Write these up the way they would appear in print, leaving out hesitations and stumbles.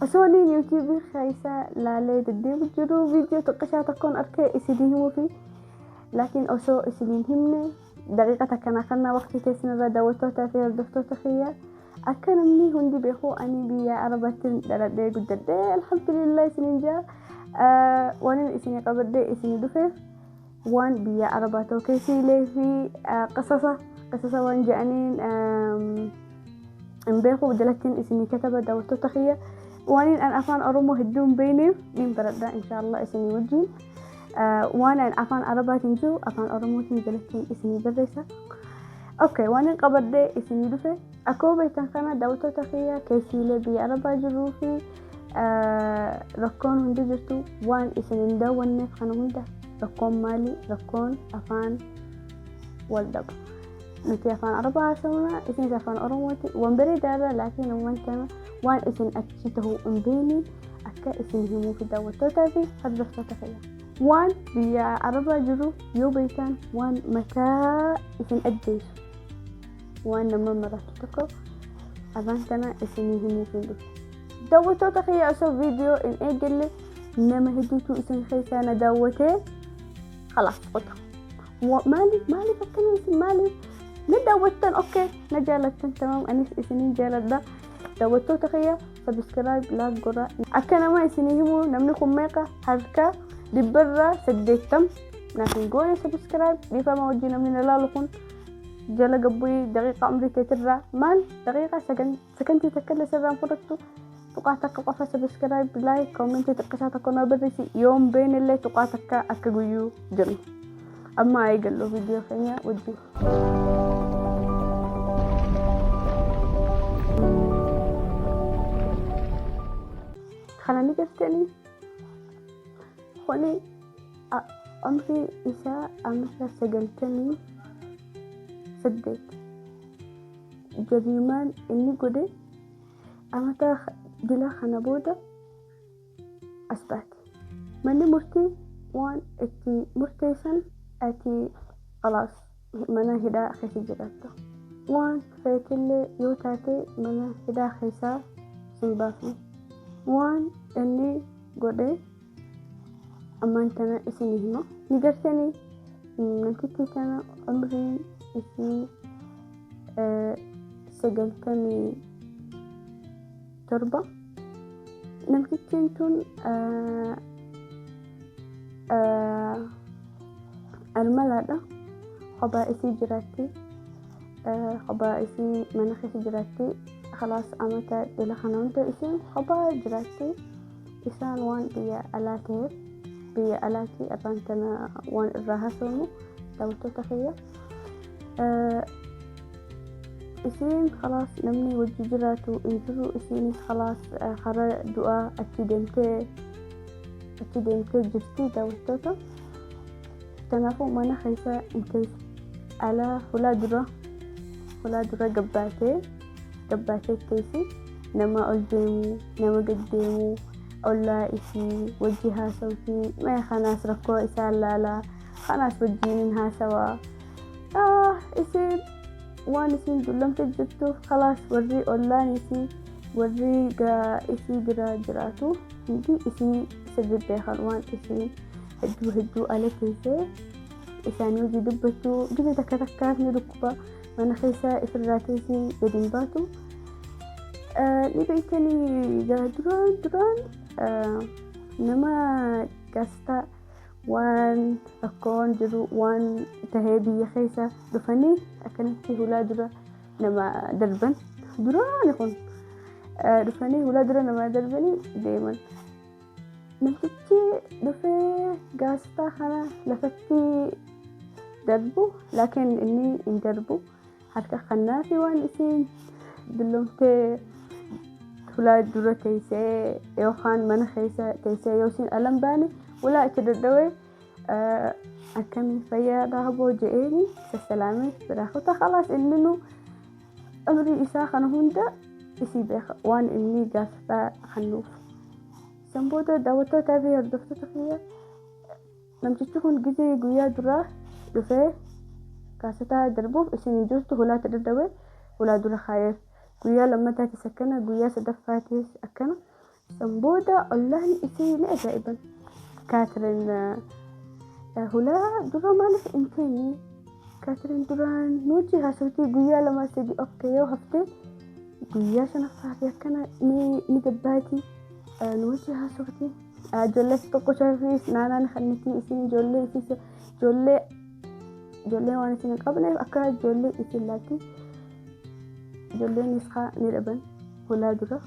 Osoo ani yuutuubii keessa laalee deddeebi'u jiru viidiyoo xiqqishaa tokkoon arkee isinii himuufi laakiin osoo isiniin himne daqiiqa takkanaa kana waqtii keessan irraa daawwattootaa fi hordoftoota kiyya akka namni hundi beeku ani biyya Arabaatti dhaladhee guddadhee alhamdulillah isiniin jaa waan isinii qabadhee isinii dhufeef waan biyya Arabaa ta'u keessiilee fi qisasa qisasa waan jedhaniin hin beeku jalattiin isinii kataba daawwattoota kiyya waan an afaan Oromoo hedduu hin beekneef niin baradha inshaallah isinii wajjin waan an afaan Arabaatiin jiru afaan Oromootiin jalattiin isinii barreessa. Okay, waan hin qabadhee isinii dhufe akkuma beektan kana daawwattoota kiyya keessiilee biyya Arabaa jiruu fi rakkoon hundi jirtu waan isin hin daawwanneef kana hunda rakkoon maali rakkoon afaan wal dhabu. Nuti afaan Arabaa haasawna isinis afaan Oromooti waan bareedaadha laakiin wanta waan isin achi ta'uu hin beekne akka isin himuu fi daawwattootaa fi hordoftoota kiyya. Waan biyya Arabaa jiru yoo beektan waan mataa isin ajjeesu waan nama maraatu tokko afaan kana isinii himuuf hin dhufe. Daawwattoota kiyya osoo viidiyoo hin eegalle nama hedduutu isin keessaa na daawwatee khalaas qota. Maaliif maaliif akkana isin maaliif na daawwattan okay na jaalattan tamaam anis isiniin jaaladha. Daawwattoota kiyya subscribe like godhaa. Akka nama isinii himu namni kun meeqa harka 80% naaf hin goone subscribe dhiifama wajjin namni na laalu kun jala gabbu'ii daqiiqa umrii keetirraa maal daqiiqa sagantii takka illee sirraan fudhattu tuqaa takka qofa subscribe like comment xiqqishaa tokko na barreessi yoon beene illee tuqaa takka akka guyyuu jennu amma eegallu viidiyoo keenya wajjin. Kana ni gartanii kuni umrii isaa amata 98 jariimaan inni godhe amata dila kana booda as baate. Manni murtii waan itti murteessan ati khalaas mana hidhaa keessa jiraatta. Waan feetillee yoo taate mana hidhaa keessaa sin baafnu. Waan inni godhe ammaan tana isinii hima. Ni gartanii namtittii tana umrii isii 97. Namtittiin tun armalaadha. Kophaa isii jiraatti. Kophaa isii mana keessa jiraatti. Khalaas amata dila kana hunda isiin kophaa jiraatti. Isaan waan biyya alaa ta'eef biyya alaatti abbaan tana waan irraa haasawnu daawwattoota kiyya. Isiin khalaas namni wajji jiraatu hin jiru isiinis khalaas karaa du'aa achi deemtee jirti daawwattoota. Kanaafuu mana keessa hin teessu. Alaa hulaa dura gabbaatee teessi nama ol deemu nama gad deemu ollaa isii wajji haasawti mee kanaas rakkoo isaa laalaa kanaas wajjiin haasawaa. Isiin waan isiin dullamte jirtuuf khalaas warri ollaan isii warri isii bira jiraatu hundi isii sirri beekan waan isiin hedduu hedduu ala teessee isaanii hojii dubbachuu gisa takka takkaas ni dhukkuba mana keessa ifirraa teessee gadi hin baatu. Ni beektanii duraan duraan nama gaasxaa waan rakkoon jiru waan tahee biyya keessa dhufanii akkanatti hulaa dura nama darban duraani kun dhufanii hulaa dura nama darbanii deeman. Namtichi dhufee gaasxaa kana lafatti darbu laakiin inni hin darbu harka kannaa fi waan isiin dullomtee hulaa dura teessee yookaan mana keessa teessee yoo isiin ala hin baane hulaa itti dadhawee akkamii fayyaadhaa haboo je'eeni sassalaamee biraa kutaa khalaas inni nu umrii isaa kana hunda isii beeka waan inni gaasxaa kennuuf. San booda daawwattootaa fi hordoftoota kiyya namtichi kun gizee guyyaa duraa dhufee kaasetaa darbuuf isin hin jirtu hulaatti dadhabee hulaa dura kaayeef. Guyyaa lammataatis akkana guyyaa sadaffaatis akkana. San booda ollaan isii ni ajaa'iban. Kaatiriin hulaa dura maaliif hin teenye? Kaatiriin duraan nu wajjin haasoftii guyyaa lama sadii of yoo haftee guyyaa shanaffaa fi akkana ni gabbaati nu wajjin haasoftii. Ijoollee tokko shafii naanaan kannitii isin ijoollee isii ijoollee ijoollee waan isin hin qabneef akka ijoollee isin laatti ijoolleen isaa ni dhaban hulaa dura.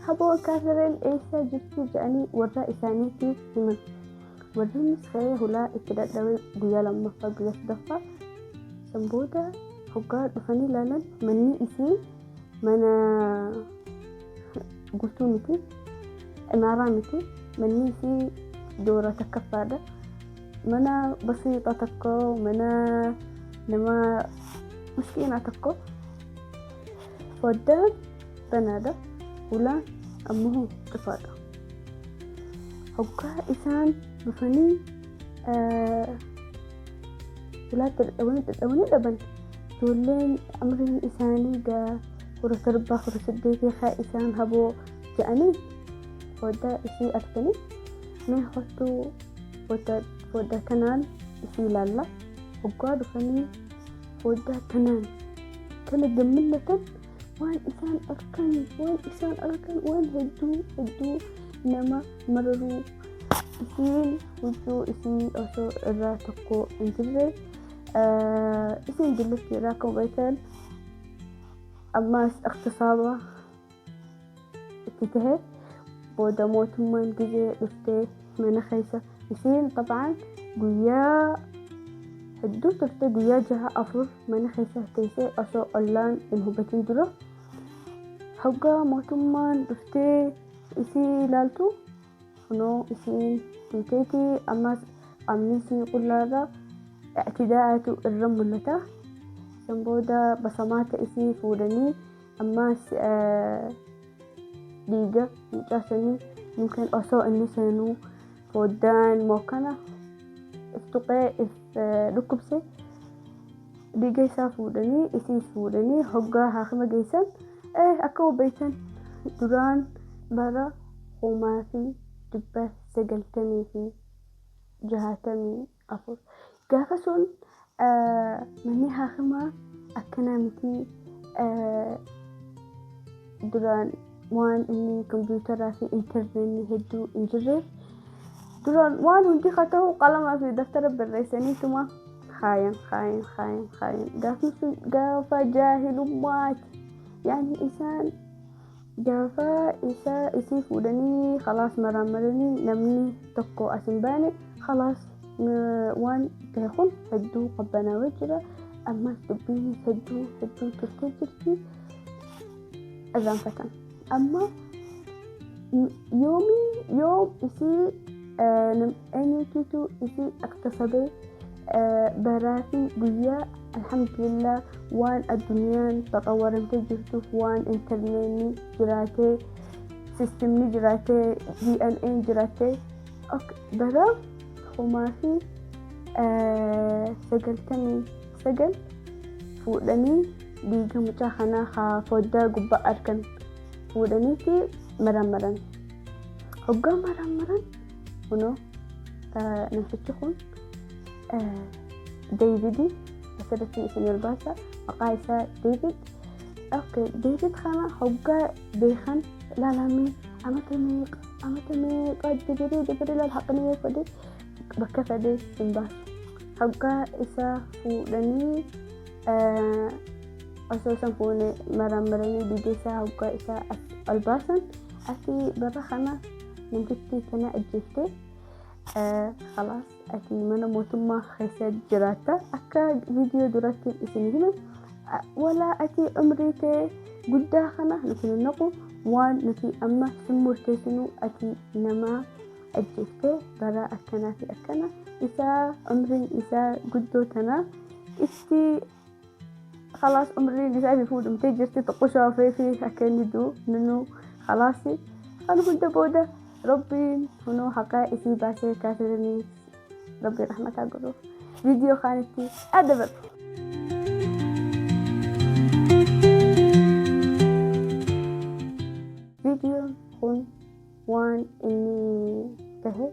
Haboo Kaatiriin eessa jirti jedhanii warra isaaniitti himan. Warreenis ka'ee hulaa itti dadhabee guyyaa lammaffaa guyyaa sadaffaa san booda hoggaa dhufanii ilaalan manni isii mana guutuu miti, imaaraa miti, manni isii doora takkaffaadha. Mana basiixa tokko, mana nama miskiinaa tokko, foddaan banaadha, ulaan ammoo cufaadha. Hoggaa isaan dhufanii ulaatti dadhabanii dadhabanii dhaban ijoolleen umriin isaanii gaa 17 18 haa isaan haboo jedhanii foddaa isii arganii mee hottuu foddaa kanaan isii ilaalla. Hoggaa dhufanii foddaa kanaan kana gammillatan waan isaan argan waan isaan argan waan hedduu hedduu nama mararuu isiin huccuu isii osoo irraa tokko hin jirre isiin dullatti irraa akkuma beektan ammaas iqtisaaba itti tahe booda mootummaan gizee dhuftee mana keessa isiin xabcaan guyyaa hedduu turte guyyaa jaha afur mana keessa teessee osoo ollaan hin hubatin dura hoggaa mootummaan dhuftee isii ilaaltu kunoo isiin duuteeti ammas qaamni isii qullaarra ictidaa'atu irra mul'ata. San booda basamaata isii fuudhanii ammas dhiiga mucaa sanii yookiin osoo inni seenuu foddaan mokkana if tuqee if dhukkubse dhiiga isaa fuudhanii isiis fuudhanii hoggaa haakima geessan akka hubaytan duraan bara 1964 gaafa sun manni haakimaa akkanaa miti duraan waan inni kompiitaraa fi intarneetni hedduu hin jirreef duraan waan hundi haa ta'u qalamaa fi daftara barreessaniituma kaayan kaayan kaayan kaayan gaafni sun gaafa jaahilummaati yaani isaan gaafa isa isii fuudhanii khalaas maraamaranii namni tokko as hin baane khalaas waan ta'e kun hedduu qabbanaawee jira ammas dubbiin hedduu hedduu turtee jirti irraanfatan amma yoomii yoom isii eenyututu isii aktasabee baraa fi guyyaa alhamdulillah waan addunyaan taxawwaramtee jirtuuf waan intarneetni jiraatee sistemni jiraatee DNA jiraatee bara 2099 fuudhanii dhiiga mucaa kanaa haa foddaa gubbaa argan fuudhaniiti marammaran hoggaa marammaran kunoo namtichi kun Deevidii asirratti isin ol baasa maqaa isaa Deevid. Okay, Deevid kana hoggaa beekan ilaalamee amata meeqa amata meeqa dibiree dibiree laal haqni yoo fedhe bakka fedhe hin baasu. Hoggaa isaa fuudhanii osoo isan fuune marammaranii dhiiga isaa hoggaa isaa as ol baasan ati bara kana namtichi kana ajjeeftee khalaas ati mana mootummaa keessa jiraatta akka viidiyoo duratti isin hime walaa ati umrii tee guddaa kana nuti hin naqu waan nuti amma sin murteessinu ati nama ajjeeftee bara akkanaa fi akkana isaa umriin isaa guddoo tanaa itti khalaas umriin isaa fi fuudhumtee jirti xiqqoo fi akka inni du'u nunu khalaas kan hunda booda rabbiin hunoo haqaa isii baasee kaasiranii rabbi rahmataa godhuuf viidiyoo kaanitti adda barru. Viidiyoon kun Waan inni tahe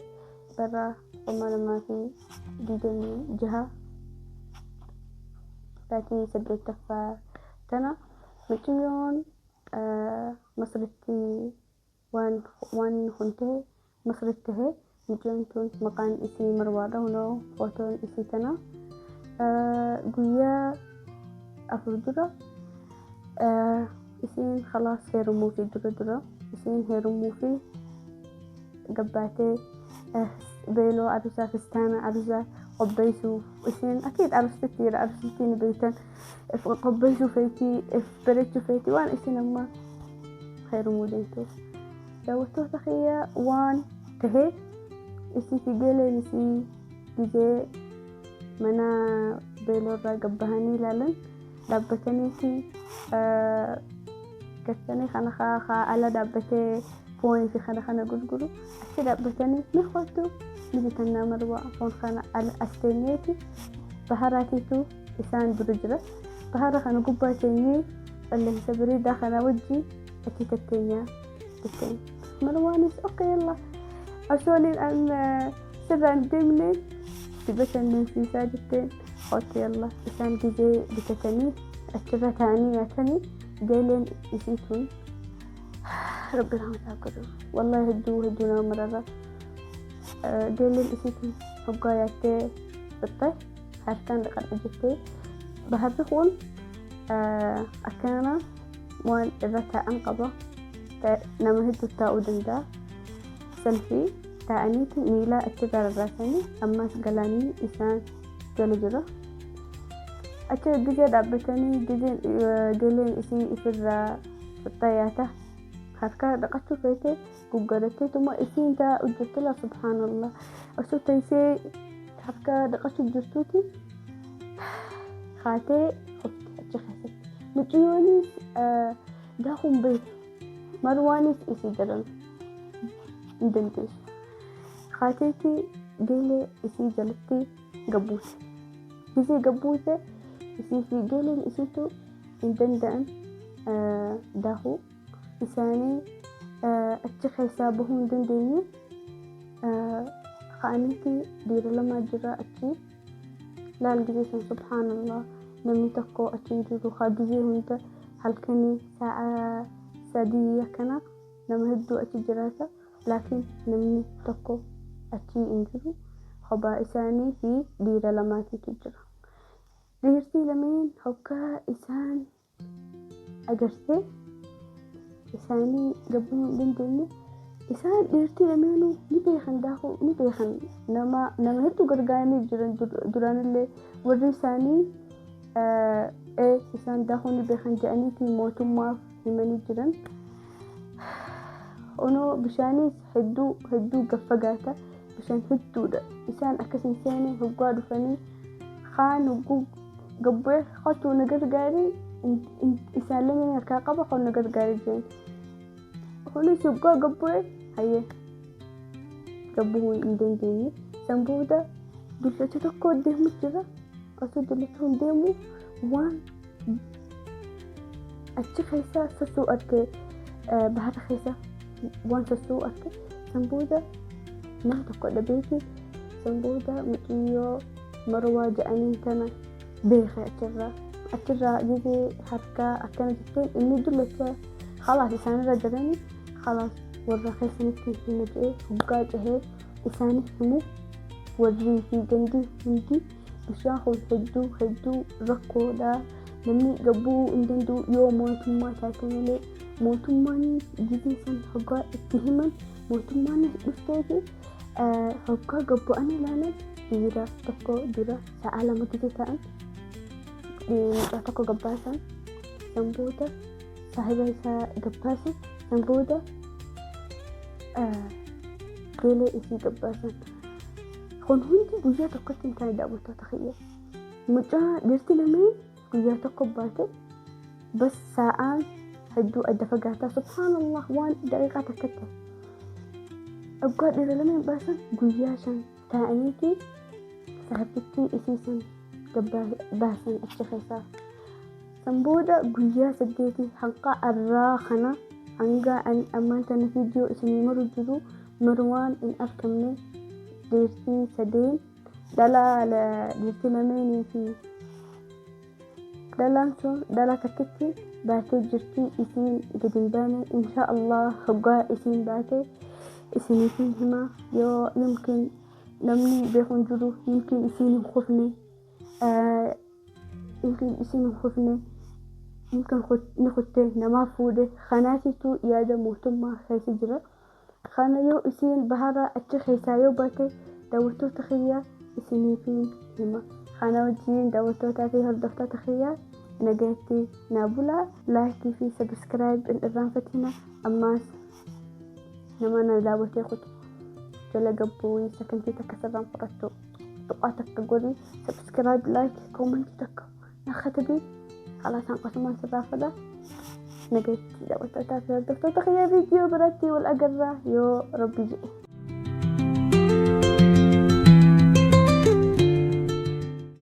bara 2026 baatii 8ffaa tana mucayyoon Masritti waan kun tahe Masritti tahe. Mucayyoon tun maqaan isii Marwaadha. Hunoo footoon isii tana. Guyyaa 4 dura isiin khalaas heerumuu fi dura isiin heerumuu fi gabbaatee beeloo arusaa, fistaana arusaa qopheessuuf. Isiin akiid arustittiidha, arustittiin beektan qopheessuu feetii, if bareechuu feetii, waan isin amma heerumuu deemtuuf. Daawwattoota kiyya, waan tahee isii fi geeleen isii gizee mana beeloo irraa gabbahanii ilaalan dhaabbataniiti gartanii kana haa ala dhaabbatee foonii fi kana kana gurguru achi dhaabbatanii, ni kootu, ni bitannaa Marwaa, foon kana as teenyeeti, baharaatiitu isaan dura jira, bahara kana gubbaa teenyee qilleensa bareedaa kana wajjin achi tatteenyaa jetteen. Marwaanis okay, yalla, osooniin an sirraan deemne si bashannansiisaa jetteen. Kootu yalla. Isaan gizee bitatanii achirra taa'anii nyaatanii, geeleen isii tun, rabbi rahmataa godhu, wallahi hedduu hedduu nama marara. Geeleen isii tun hoggaa yaattee fixxe, harkaan dhiqadha jettee, baharri kun akkana waan irra taa'an qaba, nama hedduu taa'uu danda'a. Salfii taa'aniiti miila achirra rarraasanii, ammas galaanni isaan jala jira. Achi gizee dhaabbatanii, gizeen geeleen isii ifirraa fixxee harka dhiqachuu feete, guggadatteetuma isiin taa'u jirti. La subhaanallah, osoo teessee harka dhiqachuu jirtuuti haatee kufte achi keessatti. Mucayyoonis daakuun beektu, Marwaanis isii daran hin dandeessu. Haateeti geelee isii jalatti gabbuute. Gisee gabbuute isii fi geeleen isiitu hin danda'an daakuu isaanii, achi keessaa bahuu hin dandeenye. Ka'aniiti dhiira lamaa jira achi laal. Gisee san, subhaanallah, namni tokko achi hin jiru. Haa gisee hunda halkanii sa'a 3 akkana nama hedduu achi jiraata, laakiin namni tokko achi hin jiru. Kophaa isaanii fi dhiira lamaatiitu jira. Dhiirtii lameen hoggaa isaan agartee isaanii gabbuu hin dandeenye. Isaan dhiirtii lameenuu ni beekan, daakuu ni beekan, nama hedduu gargaaranii jiran duraanillee. Warri isaanii isaan daakuu ni beekan jedhaniiti mootummaaf himanii jiran. Onoo bishaanis hedduu hedduu gaffagaata, bishaan hedduudha. Isaan akkas hin seene. Hoggaa dhufanii kaan hogguu gabbu'ee, "Kottu na gargaari," isaan lameen harkaa qaba, "Kan na gargaari," jeen. Kunis hoggaa gabbu'ee, hayyee, gabbuu hin dandeenye. San booda dullacha tokko deemu jira. Osoo dullacha kun deemu waan achi keessa sossuu arge, bahara keessa waan sossuu arge. San booda nama tokko dhabeeti. San booda mucayyoo Marwaa jedhaniin tana beeke achirraa. Achirraa gizee harkaa akkana jetteen, inni dullacha khalaas isaanirra jiranii, khalaas warra keessanitti hima jedhee hoggaa cehee isaaniif himu, warrii fi gandi hundi bishaan kun hedduu hedduu rakkoodha, namni gabbuu hin danda'u yoo mootummaa taate malee. Mootummaan gizee san hoggaa itti himan, mootummaan dhufteeti hoggaa gabbu'anii ilaalan, dhiira tokko dura sa'a 2 gizee ta'an mucaa tokko gabbaasan. San booda saahiba isaa gabbaasan. San booda geelee isii gabbaasan. Kun hundi guyyaa tokkotti hin taane, daawwattoota kiyya. Mucaa dhiirti lameen guyyaa tokko baate, bas sa'aan hedduu adda fagaataa, subhaanallah, waan daqiiqaa takkatti. Hoggaa dhiira lameen baasan, guyyaa 5 taa'aniiti saahibtittii isii san baasan achi keessaa. San booda guyyaa 8 hanqa arraa kana Hanga ammaan tana viidiyoo isinii maru jiru Marwaan hin argamne. Dhiirtii sadeen dhalaa, dhiirtii lameenii fi dhalaan sun dhala takkitti baatee jirti, isiin gadi hin baane. Insha Allah hoggaa isiin baate isiniifin hima. Yoo yumkin namni beeku hin jiru, yumkin isiin hin kufne, yumkin isiin hin kufne, yumkin ni kutte, namaa fuudhe. Kanaatitu yaada mootummaa keessa jira. Kana yoo isiin bahara achi keessaa yoo baate, daawwattoota kiyya, isiniifin hima. Kana wajjin, daawwattootaa fi hordoftoota kiyya, nagaatti naa bulaa. Like fi subscribe hin irraanfatina. Ammaas nama na daawwatee kutu jala gabbuu sakantii takka sirraan fudhattu tuqaa takka godhi, subscribe, like, comment takka na katabii. Khalaas, hanqasumaan sirraa fedha. Nagaatti, daawwattootaa fi hordoftoota kiyya, viidiyoo biratti wal agarra yoo Rabbi jedhe.